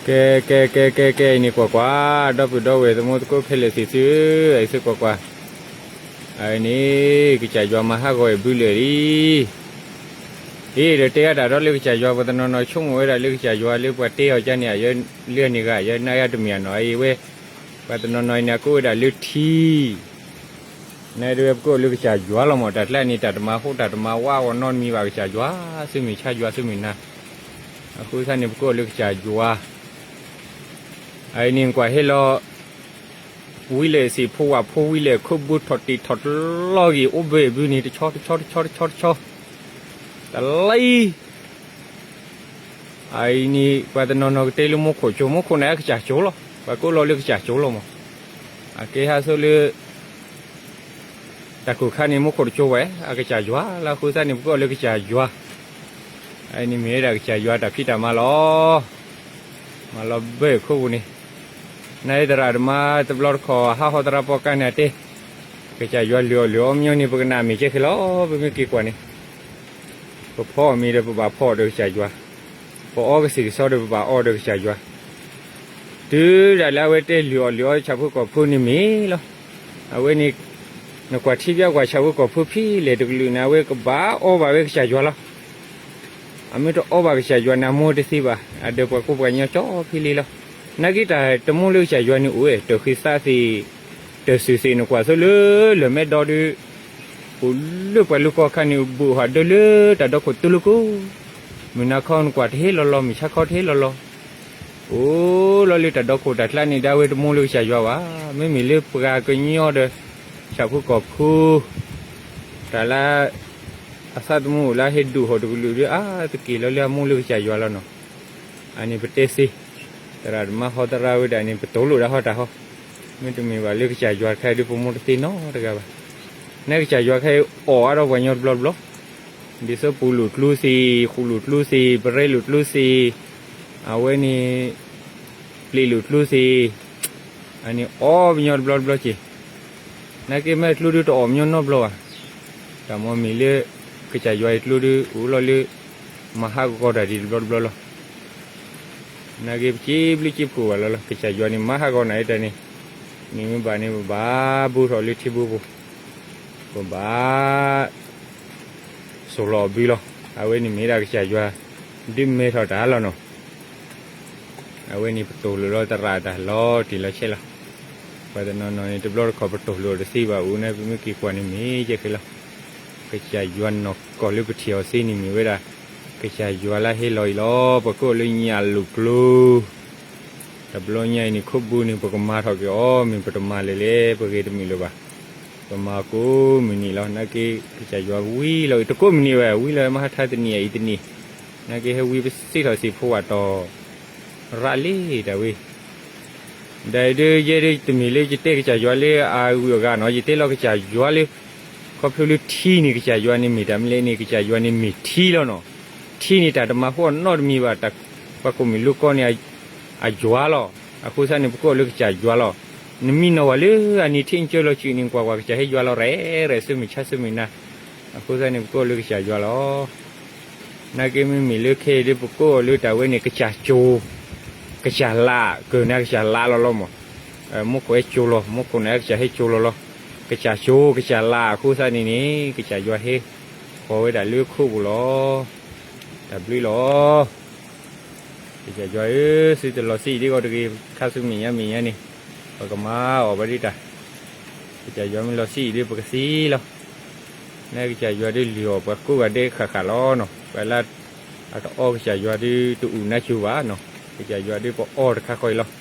ကဲ ကဲ ကဲ ကဲ ကဲ အံၤန့ၣ်ကွၢ်ကွၢ်, ဒီပုၢ်ဒီဝဲၢ် သမူသကိးဖဲလဲၣ်သ့ၣ်သုဧၢ, အံၤသုကွၢ်ကွၢ်, အံၤန့ၣ် ကစၢ်ယွၤမၤဟးဂီၤအဘုလၢာ်လံ. အ့ၣ် ဒီးတဲအါတၢ်ဒီးလၢကစၢ်ယွၤ ပှၤတနီၤနီၤဆိကမိၣ်ဝဲဒၣ်လၢကစၢ်ယွၤလၢပှၤတဲအီၤကန့ၣ် အယၢလၢန့ၣ်ဂၤ ယၢနၢ်ယၤတမံၤအနီၤ အံၤဝဲ, ပှၤတနီၤနီၤအံၤန့ၣ် အကိးဝဲဒၣ်လၢထံ နဒဝဲပကိးလၢကစၢ်ယွၤလီၤမး, တၢ်ကျါန့ၣ် တၢ်တမၤဟူးတၢ်တမၤဝးအီၤနီတမံၤဘၣ် ကစၢ်ယွၤ, ဆူမဲာ်ဆါယွၤဆူမဲာ်နၤ, အဃိသတးန့ၣ် ပကိးလၢကစၢ်ယွၤ, အအံၤန့ၣ်ကွၢ်ဟဲလီၤ, ဝံလဲၣ်စံးဖိဝဲဖိဝံလဲၣ်ခိၣ်ဘုထီၣ်တံၢ်ထီၣ်တလီၢ်ဂ့ၤ အိၣ်ဘၢအဘုန့ၣ် တဆီတဆီတဆီတဆီတဆီ, တလံ အအံၤန့ၣ် ပှၤတနီၤနီၤကတဲလၢမူခိၣ်ကၠိ, မူခိၣ်န့ၣ်အကစၢ်ကၠိလီၤ, ပှၤကိးလီၤလၢကစၢ်ကၠိလီၤမး, အကဲဟးဆိလၢ တၢ်ခိၣ်ခါန့ၣ် မူခိၣ်တကၠိဝဲ အကစၢ်ယွၤလၢအဃိသတးန့ၣ် ပကိးလၢကစၢ်ယွၤ, အအံၤန့ၣ်မ့ၢ်ဝဲဒၣ်ကစၢ်ယွၤတၢ်ဖံးတၢ်မၤလီၤ, မၤလီၤဘၢခိၣ်ပူၤန့ၣ်, နသရၣ်တမါတဘျီတခီၣ် ဟးဟီသရၣ်ပီကါန့ၣ်အတဲ, ကစၢ်ယွၤလုၢ်အီၣ်လုၢ်အီမညီန့ၣ် ပကနၣ်မ့ၢ်ကဲဃဲလီၤ, ပမ့ၢ်က့ၤကွၢ်န့ၣ် ပဖီအီၣ်မ့ၤဒီးပဘၣ်ဖီအီၣ်ဒီးကစၢ်ယွၤ, ပအီကဆံးကစီဒီးပဘၣ်အီဒီးကစၢ်ယွၤ, တုၤဒၣ်လၢအဝဲတဲလုၢ်အီၣ်လုၢ်အီဆၣ်ဖိကီၢ်ဖိန့ၣ်မ့ၢ်လီၤ, အဝဲန့ၣ် နကွၢ်ထံဘၣ်ကွၢ်ဆၣ်ဖိကီၢ်ဖိဖဲလဲၣ်တကလုာ်န့ၣ် အဝဲကဘၣ်အီဘၣ်ဝဲကစၢ်ယွၤလီၤ, အမ့ၢ်တအီဘၣ်ကစၢ်ယွၤန့ၣ် အမိၢ်တသ့ဘၣ်, အဒၢးပှၤကိးပှၤကညီကၠီဖဲလံလီၤ, နာ်က့တၢ်တမူလၢကစၢ်ယွၤန့ၣ်အိၣ်ဝဲ တၢ်ဃံသးသ့ၣ်, တၢ်စုၣ်သ့ၣ် နကွၢ်ဆိလၢ လၢၢ်မဲဒီဒု အိၣ်လၢပှၤလူၤကီၢ်ခါန့ၣ် ဘူးဟးဒၢလၢတၢ်ဒီခိၣ်တူၢ်လိာ်ကိၣ်, မုၢ်နၤခီနကွၢ်တဟ့ၣ်လီၤလီၤ မုၢ်ဆါခီတဟ့ၣ်လီၤလီၤ, အိၣ်လီၤလၢတၢ်ဒီခိၣ်တၢ်ကျါန့ၣ် ဒၣ်ဝဲတမူလၢကစၢ်ယွၤဘၣ်, မ့မ့ၢ်လၢပှၤကညီဒီး ဆၣ်ဖိကီၢ်ဖိ တၢ်လၢ အသးသမူအိၣ်လၢဟဲဒိၣ်ဟီၣ်တကလုာ်ဒီး အါတက့ၢ်လီၤလၢအမူလၢကစၢ်ယွၤလီၤနီၤ, အန့ၣ်ပတဲသ့ သရၣ်တမါဟီသရၣ်ဝဲဒၣ်န့ၣ် ပတိၢ်လိာ်ဒၣ်ဟီတၢ်ဟီ, မ့တမ့ၢ်ဘၣ်လၢကစၢ်ယွၤတခါဒီး ပမူတသ့နီတဂၤဘၣ်, နကစၢ်ယွၤခဲအံၤအီၣ်အါထီၣ်ပှၤကညီတဘျီတဘျီ, ဒ်သိးပူၤလိာ်ကျိသ့ၣ်, ဃူလိာ်ကျိသ့ၣ်, ပရဲလိာ်ကျိသ့ၣ်, အဝဲန့ၣ် ပျ့ၤလိာ်ကျိသ့ၣ်, အန့ၣ်အီၣ်ပှၤကညီတဘျီတဘျီက့ၤ, နာ်က့မ့ၢ်ကျိဒုတအီၣ်ပှၤကညီနီတဘျီဘၣ်, တၢ်မ့ၢ်မ့ၢ်လၢ ကစၢ်ယွၤအံၤကျိဒုအိၣ်လီၤလၢ မၤဟးဂီၤတၢ်ဒ်တဘျီတဘျီလီၤ, နာ်က့ပစ့ဘျုးစ့ဖှိၣ်ဘၣ်လီၤလီၤ, ကစၢ်ယွၤန့ၣ်မၤဟးဂီၤနၤအံၤတၢ်န့ၣ်, န့ၣ်မ့ၢ်ဘၣ်န့ၣ် ပဘၣ်ဘူးထီၣ်လၢထံဘိပူၤ, ပဘၣ် စိာ်လီၤအဘုလီၤ, အဝဲန့ၣ်မ့ၢ်ဒၣ်ကစၢ်ယွၤ ဒုးမဲထီၣ်တၢ်လီၤနီၤ, အဝဲန့ၣ်ပတိၢ်လိာ်လီၤသရၣ်တၢ်လီၤတံၢ်လီၤဆဲးလီၤ, ပှၤတနီၤနီၤန့ၣ် တဘျီတခီၣ်ပတိၢ်လိာ်တသ့ဘၣ်အိၣ်န့ၣ် ပမ့ၢ်က့ၤကွၢ်န့ၣ်မ့ၢ်ကဲဃဲလီၤ, ကစၢ်ယွၤနီၢ်ကီၢ်လၢပထံၣ်အီၤသ့န့ၣ်မ့ၢ်ဝဲဒၣ် ကစၢ်ယွၤလၢဟဲလီၤအံၤလီၤ, ပှၤကိးလၢညၣ်လိာ်ကျိ တဘျီညါအံၤန့ၣ် ခိၣ်ဘိန့ၣ် ပကမၤထီၣ်က့ၤအီၤ မ့ၢ်ပတမၤလဲၣ်လဲၣ် ပဂ့ၤတမုာ်လၢၤဘၣ်, ပမၤကိးမုၢ်နံၤလီၤ, နာ်က့ ကစၢ်ယွၤဝံၤလီၤ တကိးမုၢ်နံၤဝဲ ဝံၤလီၤမဟါထါတနံၤအံၤတနံၤ, နာ်က့ဟဲဝံပစ့ထီၣ်စံးဖိဝဲတီၤ ရးလံတၢ်ဝံၤ ဒီးဒ်ယဲဒ်တမ့ၢ်လၢယတဲကစၢ်ယွၤလၢအဂုၤအဂၤနီၤ, ယတဲလီၤကစၢ်ယွၤလၢ ခီဖျိလၢထံန့ၣ် ကစၢ်ယွၤန့ၣ်မ့ၢ်တၢ်မနုၤလဲၣ်န့ၣ် ကစၢ်ယွၤန့ၣ်မ့ၢ်ထံလီၤနီၤ, ထံန့ၣ်တၢ်တမၤဟူအီၤနီတမံၤဘၣ်, ပှၤကိးမုၢ်လူၤကီၢ်န့ၣ် အယွၤလီၤ, အဃိသတးန့ၣ် ပကိးလၢကစၢ်ယွၤလီၤ, နမံနီၤဝဲလၢအနံၤထံနကၢလီၤစုာ်န့ၣ် ကွၢ်ကွၢ် ကစၢ်ဟဲယွၤလီၤရဲၣ်ရဲၣ် ဆူမဲာ်ဆါဆူမဲာ်နၤ, အဃိသတးန့ၣ် ပကိးလၢကစၢ်ယွၤလီၤ. နာ်က့မ့မ့ၢ်လၢခဲအံၤဒ်ပကိးအီၤလၢတၢ်ဝဲန့ၣ် ကစၢ်ကၠိၤ, ကစၢ်လး, ကၢၢ်န့ၣ်ကစၢ်လးလီၤလီၤမး, မူခိၣ်ဟဲကၠိၤလီၤ, မူခိၣ်န့ၣ်ကစၢ်ဟဲကၠိၤလီၤလီၤ, ကစၢ်ကၠိၤ ကစၢ်လးအဃိသတးန့ၣ်န့ၣ် ကစၢ်ယွၤဟဲဃီၤဝဲဒၣ်လၢခိၣ်ပူၤလီၤ. တၢ်ဘျုးလီၤ. ကစၢ်ယွၤဧၢ, သုတလီၤဆံးဒ်ဂီၤတဂ့ၤ, ခါဆူမဲာ်ညါမဲာ်ညါန့ၣ် ပကမၤအီၣ်ဘၣ်ဒ်တၢ်, ကစၢ်ယွၤမ့ၢ်လီၤဆံးအံၤဒ်ပကသံလီၤ. နကစၢ်ယွၤဒ်လုၢ်အီၣ်ပှၤကိးဂၤဒဲးဃၣ်ဃၣ်လီၤနီၤ, ပှၤလၢအတအီကစၢ်ယွၤဒ်တအူၣ်နါစူၤဘၣ်နီၤ, ကစၢ်ယွၤဒ်ပအီတခါဃီအံၤလီၤ.